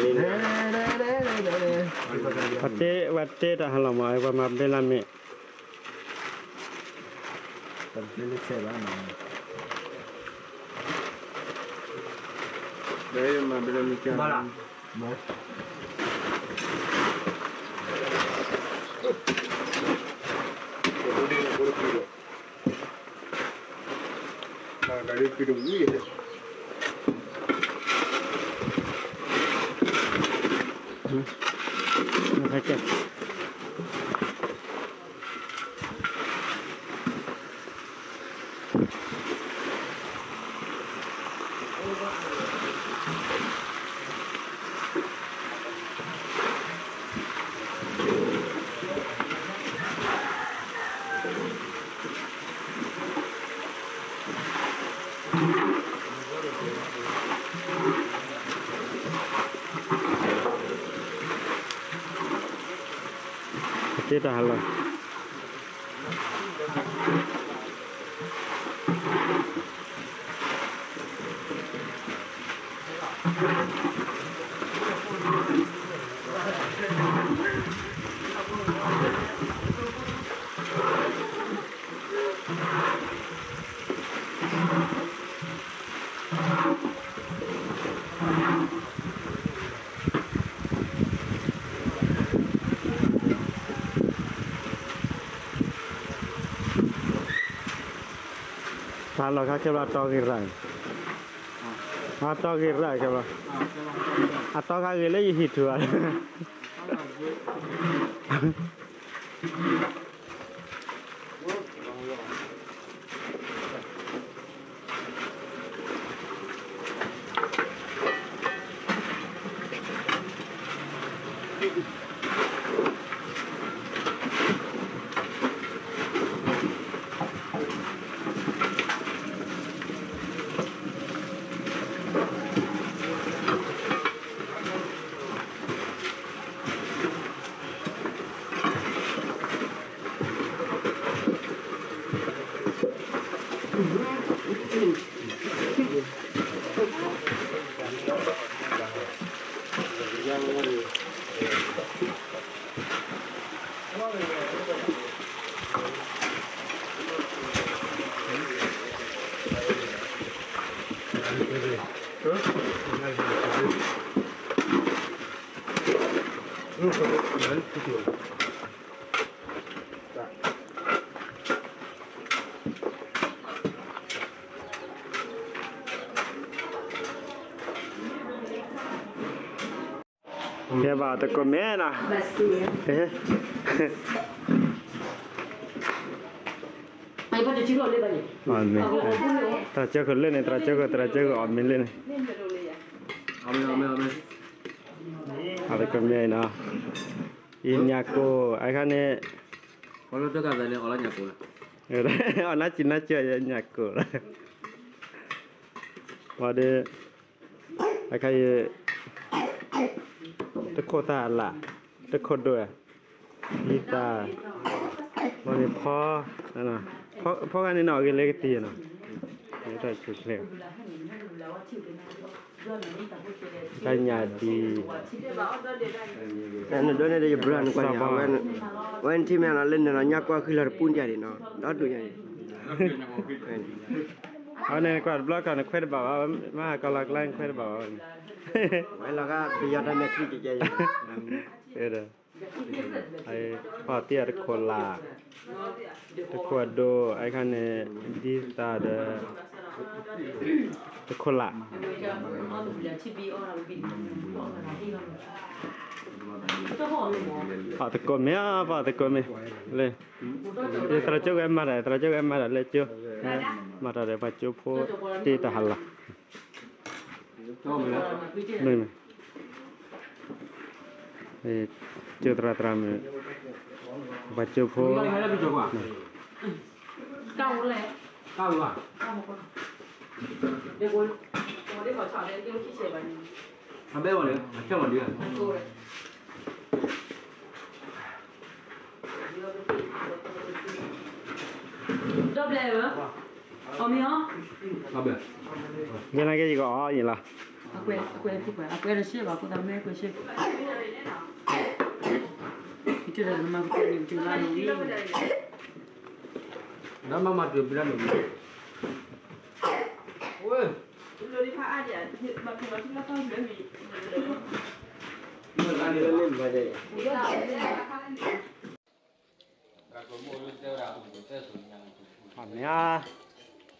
ပှၤတဲ ပှၤတဲတၢ်ဟးလီၤမး ပှၤမၤဘဲလၢမ့ၢ် က့တၢ်ဟးလီၤ တၢ်လီၢ်ခါခဲဘျီတီဂ့ၤရၣ်, အတီဂ့ၤရၣ်ခဲဘျီ, အတီခါဂ့ၤလၢယဟံၣ်ထူၣ်ဧါ. ကဲဘၣ်တကိးမ့ၢ်နီၤ, သရၣ်ကၠိခိၣ်လၢန့ၣ် သရၣ်ကၠိခိၣ် သရၣ်ကၠိခိၣ်အီၣ်မ့ၤလၢန့ၣ်, အတကိးမ့ၢ်နီၤ, ယညၣ်ကိၢ် အခါန့ၣ်, အီၣ်နါစံၣ်နါစၢၤယညၣ်ကိၢ်လီၤ, ဝဲဒီး အခါအံၤ တခိၣ်သၣ်အလၣ်, တခိၣ်ဒိၣ်, ဒ်သၣ်, မ့ၢ်န့ၣ်ဖီ, ဖီခါန့ၣ်နီၣ်ဂ့ၤလၢကသံၣ်နီၤ, တၢ်ဆူၣ်ချ့, တၢ်ညၣ်ဒံၣ်, နဒိးန့ၣ်ဒီးယဘြၣ်နကွၢ်န့ၣ်, ဝဲနထံၣ်မ့ၢ်နီၤလၢနနီၤ ညါကွၢ်ဃံလီၤတပူၤန့ၣ်နီၤ, ဒီဒူၣ်ညါန့ၣ်, အဝဲန့ၣ်ကွၢ်တဘျီခီန့ၣ်ခွဲးတဘၣ်ဘၣ်, မ့ၢ်ဟးကီလီၤကျါန့ၣ်ခွဲးတဘၣ်ဘၣ်ဝဲန့ၣ်, ဝဲလီၤဂာ်ပယီၤတၢ်မဲာ်ချံကဲကဲယဲ, ဒီး ဖီၣ်တံၢ်အတခိၣ်လၢ်, တခိၣ်အဒိၣ် အခါန့ၣ် ဒ်သၣ်ဒီး တခိၣ်လၢ်, ဖီၣ်သကိးမ့ၢ်ဧါ, ဖီၣ်သကိးမ့ၢ်, လၢ သရၣ်ကၠိကဲမၤတၢ်, သရၣ်ကၠိကဲမၤတၢ်လၢကၠိ, မၤတၢ်ဒီးပှၤကၠိဖိတ့တၢ်ဟးလီၤ, မ့ၢ် ကၠိသရၣ်သရၣ်မုၣ်, ပှၤကၠိဖိ, ဒီဘျဲၣ်ဧၢ, အီၣ်မ့ၤအီၤ, ယနာ်က့ယကအီၣ်အံၤလီၤ, အကွဲး, အကွဲးသံကွၢ်, အကွဲးတရှဲဘၣ်, အဃိသတးမ့ၢ်ကွဲးရှဲ, ယတဲဒီးနမၤကတၢၢ်န့ၣ် ကတၢၢ်လၢ်လီၤ, ဒီးမၤမၤတုၤဘျီန့ၣ်, ဝဲ, အမ့ၢ်, တတဲကီ, ကၠီမံၤလဲၣ်, ခံတီၤလီၤ,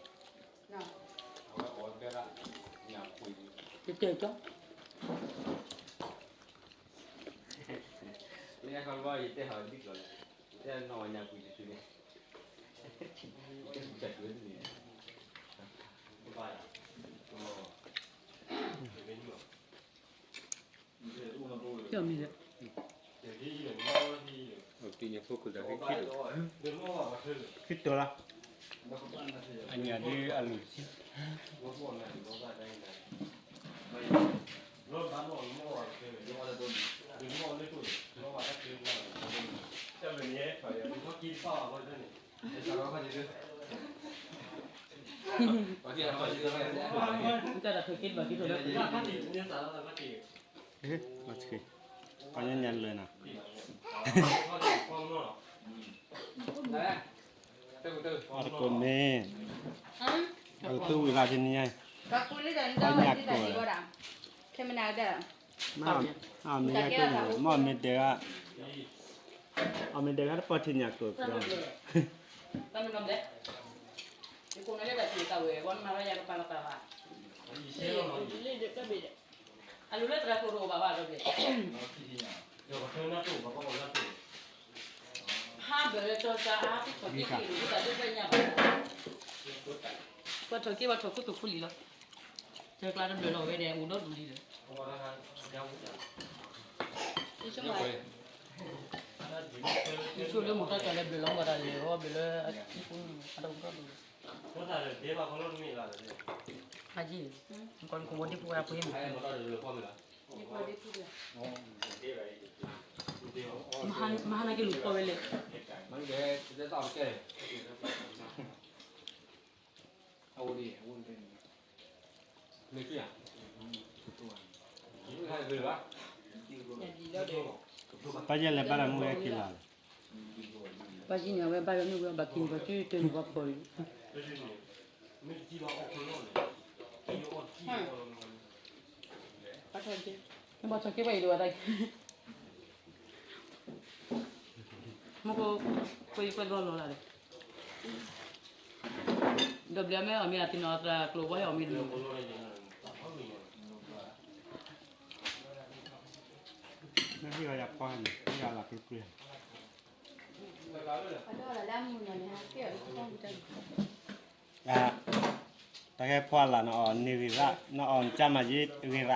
အညၣ်ဒ်အလူၤဆံ, တၢ်တၢ်ထုးက့ၤဘၣ်က့ၤထီၣ်လၢ, ပှၤညါညါလၢာ်နီၤ, အတကိးမ့ၢ်, အကသူဝံၤလၢတနံၤညါ, ပှၤညၣ်ကိး, ခဲမနၤဒီး, မ့ၢ်ညါကိးန့ၣ်, မ့ၢ်အမ့ၢ်ဒဲးဂၤ, အမ့ၢ်ဒဲးဂၤတပီၢ်ထံညၣ်ကိးကဒီး, အလူၤလၢသရၣ်ကိၢ်တအိၣ်ဘၣ်ဘၣ်ဒီးဘျဲၣ်, ဟါဘၢၣ်လၢတီၤစၢ်အါ ပှၤထီၣ်က့ၤ, ပှၤထီၣ်က့ၤ ပှၤထီၣ်ခိၣ်သူၣ်ခိၣ်လံၤလီၤ, တကျါတဘျၢၣ်လီၤဝဲဒီး အိၣ်ဒီဒူၣ်လံဒီး, ယဆိကမိၣ်လၢမူထီၣ်ကၢ်လၢဘျၢၣ်လီၤ မ့ၢ်တၢ်ကၢ်လၢဘျၢၣ်လီၤမူထီၣ်ကၢ်လၢဘျၢၣ်လီၤ, အယံၤ, ကီၢ်နကဝီၤဒ့ပူၤဝဲအပှ့ၤမး, မဟါနာ်က့လူၤဖီၣ်ဝဲလဲၣ်, ပၢ်ယဲၢ်လဲၤဘၣ်ဒီးမုၢ်ဝဲက့ၤလီၤ, ပၢ်ယဲၢ်န့ၣ် အဝဲဘၣ်ဒီးမုၢ်ဝဲ ဘၣ်က့ၤန့ၣ်ပှၤက့ၤတၢ်န့ၣ်ပှၤဖီၣ်လံ, ဘၣ်ထီၣ်က့ၤ, ဘၣ်ထီၣ်က့ၤ ပှၤအံၤဒိးဝဲတၢ်က့ၤ မ့ၢ်ကိး, ကွဲးယကွဲးလီၤလီၤလၢ်ဒီး, ဒီးဘျၢၣ်မ့ၢ်အီၣ်မ့ၢ်အသ့ၣ်နီၣ်သရၣ်ကျိၤဝဲအီၣ်မ့ၢ်တမ့ၢ်, မ့ၢ်ဟံၣ်အီၤယၤဖီန့ၣ် ဟံၣ်အီၤလၢက့ၤပြ့ၢ်, တၢ်ကဲဖီလာ်နအီၣ်န့ၢ်ဂ့ၤရၣ် နအီၣ်ကၢ်မၤယ့ဂ့ၤရၣ် လၢ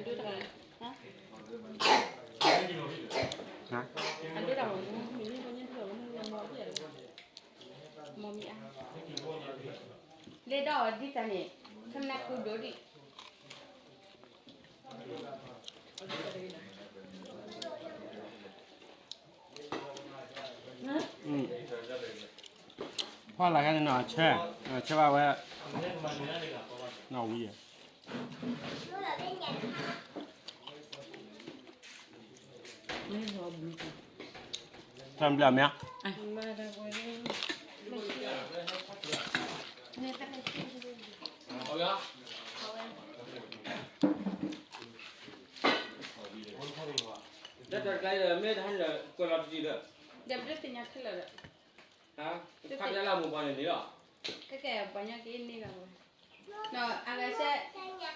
ဒီးအီၤဒ်သိးန့ၣ် ခမနၢ်ခူဒိၣ်ဒံး ဖီလာ်ခဲန့ၣ်နီၤ ဆဲ, ဆဲဘၣ်ဝဲ, နီၣ်ဝံၤ, တၢ်ဘျၢမ့ၢ်, တၢ်တၢ်ကျါဒီး မ့ၢ်တဟါန့ၣ်ဒီး ကွဲးလီၤတံၢ်ဒီး, ဒီးပတသ့ၣ်ညါခဲလၢာ်ဒီး, ခါပျါလၢအမိၢ်ပှၢ်န့ၣ်န့ၣ်လီၤ, ကဲကဲပှၤညါက့ၤန့ၢ်ဂၤ, အဂၤစဲ,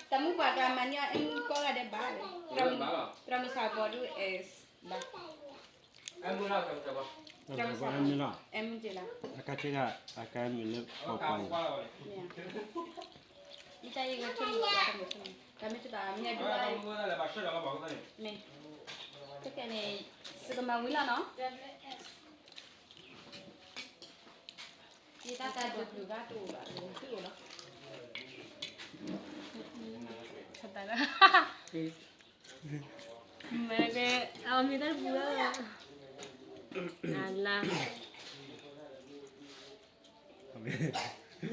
တၢ်မုၢ်ပှၢ်တၢ်မၤန့ၢ်အီၤ အဲၣ်မုၢ်ကီၢ်ဂၤဒဲးဘၣ်, သရၣ်မုၣ်ဆၣ်ပီဒုးအဲၣ်ဘၣ်, အဲၣ်မုၢ်လီၤ, အဲၣ်မုၢ်က့ၤလီၤ, အကါဆ့ကၤ, အကါမုၢ်လၢပီၢ်ပှၢ်န့ၣ်, မ့ၢ်တၢ်ယဂဲၤဆိကမိၣ်, တၢ်မ့ၢ်တဘၣ်မ့ၢ်ဒုး, မ့ၢ်, တကဲန့ၣ်, စကမၤဝံၤလီၤနီၤ, ယတၢ်တၢ်ဒုးဘျုးဂၤတအိၣ်ဘၣ်, တၢ်တၢ်, မ့ၢ်ကဲ, အမ့ၢ်တၢ်တပူၤလီၤ, အလါ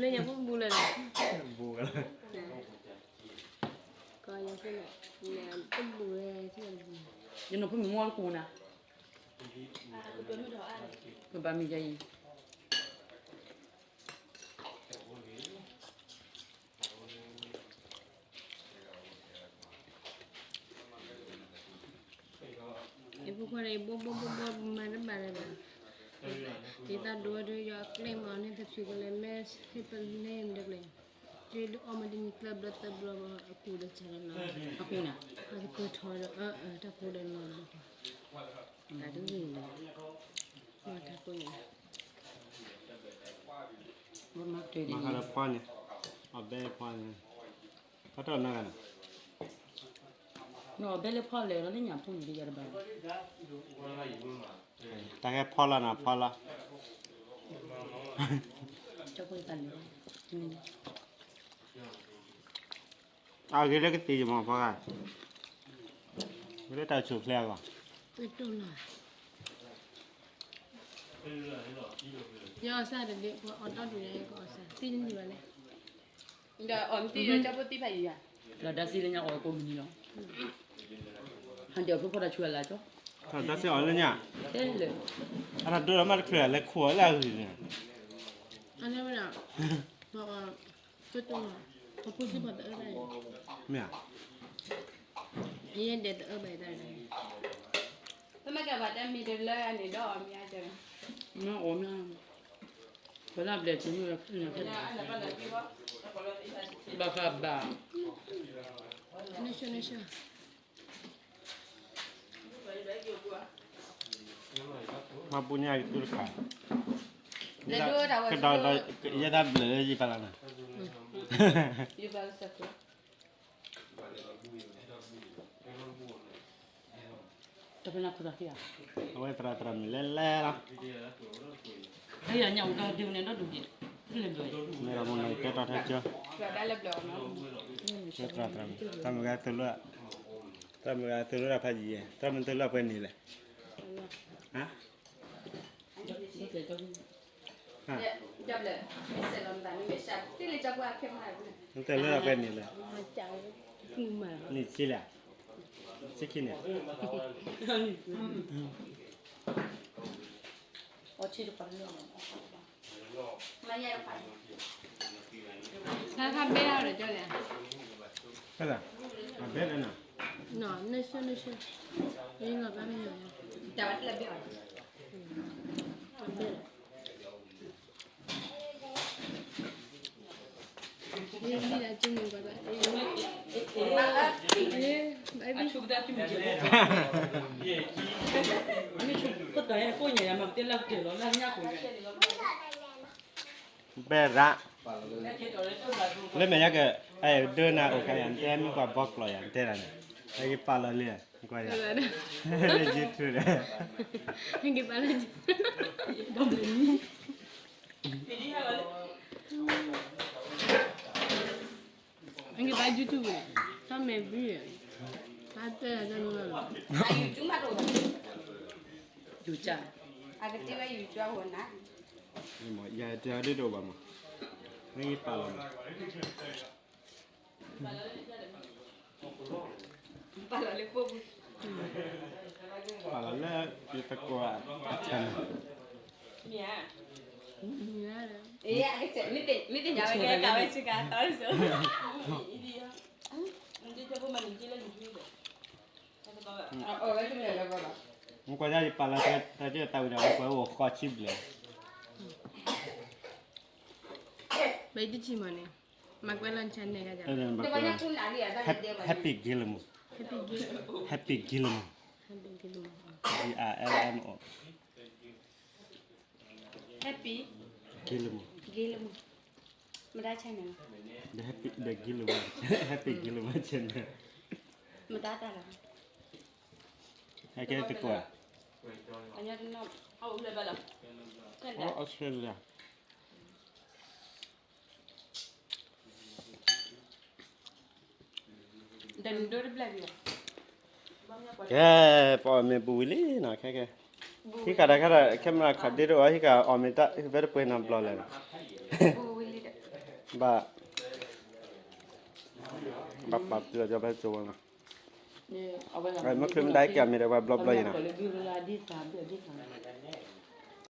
လၢညါဖိမူလၢၤလီၤ, ဘူးကလၢၤ, ကီယဖိ, တဘူးဝဲ, ယနီၢ်ဖိမ့ၢ်မူအီၤတကူနၤ, ပဘၣ်မ့ၢ်ယၤအံၤ ယဖိခွါန့ၣ် ဘိဘိဘိဘိ မၤတဘၣ်လၢၤဘၣ်, ယသးဒိၣ်ဝဲဒၣ် ယွၤအကျဲမၤန့ၣ် တဖျိကလဲၤမဲဟ့ၣ်ပလဲမ့ၢ်တကျဲ, ယဒုးအီၣ်မ့ၢ်တနံၤကျဲဘျီသၢဘျီဘၣ် အကူဒီးဆၢလီၤနီၤ, အကူနၤ, အကပၢၢ်ထီၣ်ဒီး အၢ တၢ်ကူဒီးနီၤ, တၢ်တဂ့ၤန့ၣ်, မၤတၢ်ကူန့ၣ်, မၤခါဒီးဖီန့ၣ်, အဘဲဖီန့ၣ်, ဖီတၢ်နၤဂၤန့ၣ် နအီၣ်ဘဲလၢဖီလဲၣ်ဒီးလၢညၣ်ဖိန့ၣ်ဒီးယၤတဘၣ်, တၢ်ကဲဖီလီၤနၤဖီလီၤ, အဂ့ၤလၢကသ့ၣ်ယမီၤဖီဂၤ, ဂ့ၤလၢတၢ်ဆိၣ်ချ့အဂီၢ်, ယအီၣ်ဆၣ်တဘ့ၣ် ပှၤအီၣ်တီဒူၣ်ညါ ယကအီၣ်ဆၣ် သံတနံၣ်ဘၣ်လဲၣ်, ဒီးအီၣ်မ့ၢ်သံဒီးကၠီဖိသံဖးယံၤယၤ, ဒီးဒါစံလၢညါအီၣ်ကိးမုၢ်နံၤလီၤ, ဟန်ဒီးအဖိဖီတၢ်ဆူအလၢကၠီ, ဒါစံအီၣ်လၢညါ, တဲလၢ, အတၢ်ဒိၣ်ဒီးမ့ၢ်တချုးလဲၤခိၣ်လၢအဂ့ၤန့ၣ်, အန့ၣ်ဝဲဒၣ်, ပှၤအီၣ်, ပှၤတိၢ်လီၤ, ပှၤဖိစံးပှၤတအၢဘၣ်, မ့ၢ်ဧါ, ယဲဒဲးတအၢဘၣ်တၢ်န့ၣ်, ပမ့ၢ်ကဘၣ်တၢ်မံၤတလၢအန့ၣ်ဒီးအီၣ်မ့ၢ်အါကၢ, မ့ၢ်အီၣ်မ့ၢ်, ပလၢဘျဲၣ်တုၤမ့ၢ်ဖဲန့ၣ်, ဘၣ်ဃးဘၣ်, နဆၢနဆၢ မၤပူၤညါကတူၢ်တခါ, ကဒီးဒီး ယဲဒၣ်ဘျၢၣ်လၢယပာ်လီၤနၤ, အဝဲသရၣ်သရၣ်မုၣ်လဲၤလဲၤလီၤ, မ့ၢ်ဒီးမနုၤတဲတီထဲကၠီ, သရၣ်သရၣ်မုၣ် တၢ်မုၣ်ဂၤသုးလၢ, တၢ်မုၣ်ဂၤသုးလၢတၢ်ဖးယံၤ, တၢ်မုၣ်သုးလၢပှဲၤန့ၣ်လဲၣ်, ဟါ နတဲလၢပှဲၤန့ၣ်လဲၣ်, နံၣ်ဆံလဲၣ်, ဆံခံန့ၣ်, ဖဲလဲၣ်, အဘဲလဲၣ်နၤ, နဆၢနဆၢ, နလီၤဘၣ်မ့ၢ်, တၢ်ဘဲလဲၣ် ဘဲရၣ်, လၢမဲာ်ညါက, အဲၣ်ဒိးနၤအိၣ်ခါယၤ နတဲမ့ၢ်ကွၢ်ဘီကျီၢ်ယၤ နတဲဒၣ်န့ၣ်, ဟဲက့ၤပာ်လီၤလံ, ကွၢ်ယၤ, ဟဲက့ၤပာ်လီၤ, ဟဲက့ၤပာ် YouTube န့ၣ်, တၢ်မဲာ်ဘု, တၢ်တဲတၢ်နုာ်လီၤ, ယူၤကၢ်, အကတ့ဝဲယူၤကၢ်ဝဲနၤ, ယတဲဒ်တအိၣ်ဘၣ်မး, မ့ၢ်ပာ်လီၤ ပာ်လီၤလၢယသကိးအ channel, မ့ၢ်သ့ၣ်ညါဝဲကဲကးဝဲဆ့ကၤသီ, မ့ၢ်ကွၢ်ဒ်ယပာ်လီၤ တၢ်ကဲတၢ်ဝံၤဒီး မ့ၢ်ကွၢ်အိၣ်ဃီဆံဘျဲၣ်, ဘၣ်တထံၣ်မးန့ၣ်, မၤကွဲးလီၤ channel က, Happy Gilmo, Happy Gilmo, G I L M O, Happy Gilmo, Gilmo, မတၤ channel, the Happy, the Gilmo, Happy Gilmo channel, မတၤတၢ်လီၤ, ဟဲကဲတကွၢ်, Australia, ကဲ, ပအီၣ်မ့ၤဘူးဝံၤလံနီၤ, ခဲကဲ, ဟံးဃာ်တၢ်ခဲဒီး camera ခီၣ်ဒ့တအိၣ်, ဟံးဃာ်အီၣ်မ့ၤတၢ် ဟံးဖဲတပှဲၤနီတဘျီလဲၣ်, ဘူးဝံၤလံဒီး ဘၣ်, ဘၣ်ပာ်ပတုာ်ကီဖဲကၠိဝဲနီၤ, မ့ၢ်ချ့မ့ၢ်ဒၣ်ကဲမ့ၢ်ဒီးပှၤဘျီဘျီအံၤနီၤ, ဒ်သိးဒ်သိး